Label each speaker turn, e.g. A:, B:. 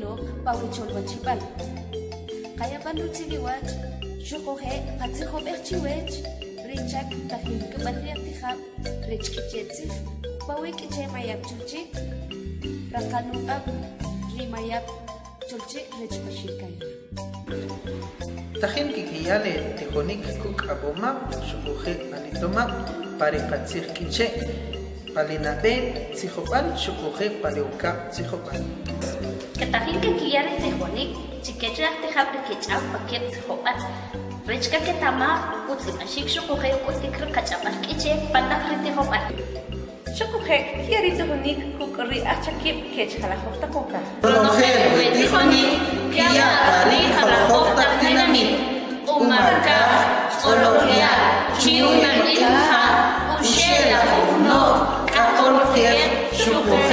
A: kqilo pa we cholwachib'al. Qaya b'an rutzil iwach xuquje' qatzijob'ej chiwech ri chak tajin kb'an ri ajtijab' rech K'iche' Tzij pa we K'iche' Mayab' Cholchi', raqan uq'ab' ri Mayab' Cholchi' rech Paxil Kayla.
B: Tajin kkiya le tijonik kuk' ab'omab' xuquje' alitomab' pa ri qatzij K'iche', pa le nab'e tzijob'al xuquje' pa le ukab' tzijob'al.
C: Katajin kekiya ri tijonik chi kech ri ajtijab' ri kech'aw pa keb' tzijob'al, rech kaketa'maj utz'ib'axik xuquje' uk'utik ri qach'ab'al K'iche' pa taq ri tijob'al.
D: Xuquje' kkiya ri tijonik kuk' ri ajchakib' kech jalajoj taq wokaj.
B: Ronojel we tijonik kya' pa ri jalajoj taq tinamit, Q'umarkaj, Tz'olojya', Chiuna'il Ja', Uxe' Lajuj No'j, K'aqol Q'eq xuquje'.